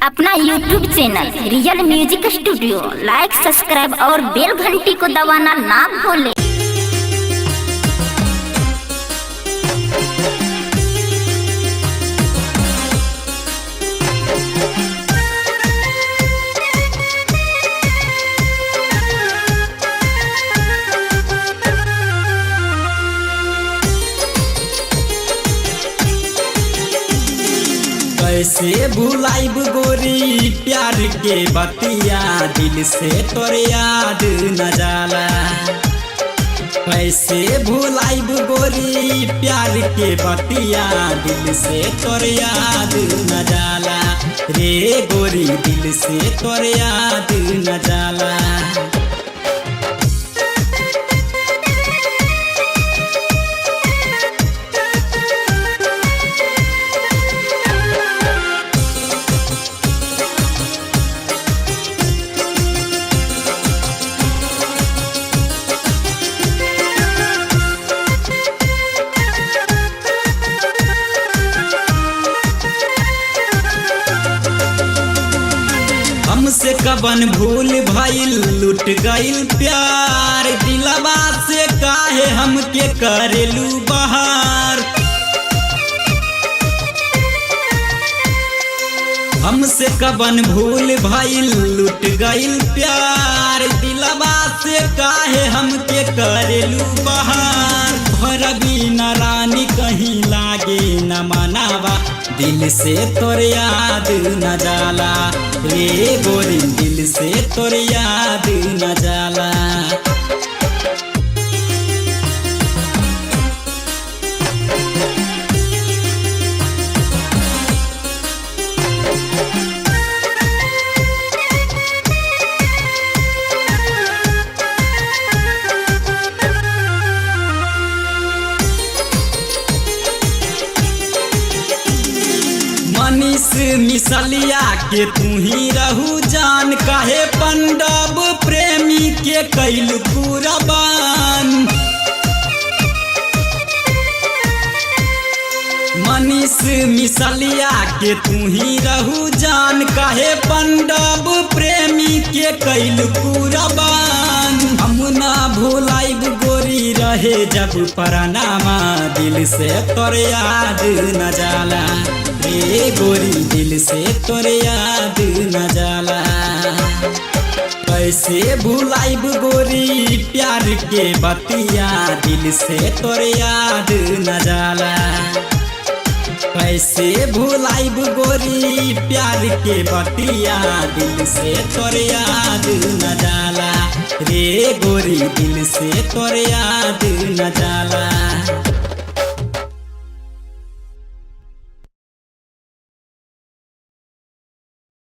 अपना YouTube channel real music studio like subscribe और बेल घंटी को दबाना ना भूलें। कैसे भुलाइब गोरी प्यार के बतिया, दिल से तोर याद न जाला। कैसे भुलाइब गोरी प्यार के बतिया, दिल से तोर याद न जाला। रे गोरी दिल से तोर याद न जाला। हमसे कबन भूल भइल लुट गइल प्यार, दिलवा से काहे हमके करेलू बहार। हमसे कबन भूल भइल लुट गइल प्यार, दिलवा से काहे हमके करेलू बहार। भरबी न रानी कहीं लागे न मनावा, दिल से तोर याद न जाला। रे गोरी दिल से तोर याद न जाला। मनीष मिसलिया के तू ही रहू जान, काहे पंडब प्रेमी के कैल कुरबान। मनीष मिसलिया के तू ही रहू जान, काहे पंडब प्रेमी के कैल कुरबान। हम ना भुलाइब गोरी रहे जब परनामा, दिल से तोर याद न जाला। रे गोरी दिल से तोर याद न जाला। कैसे भुलाइब गोरी प्यार के बतिया, दिल से तोर याद न जाला। कैसे भुलाइब गोरी प्यार के बतिया, दिल से तोर याद न जाला। रे गोरी दिल से तोर याद न जाला।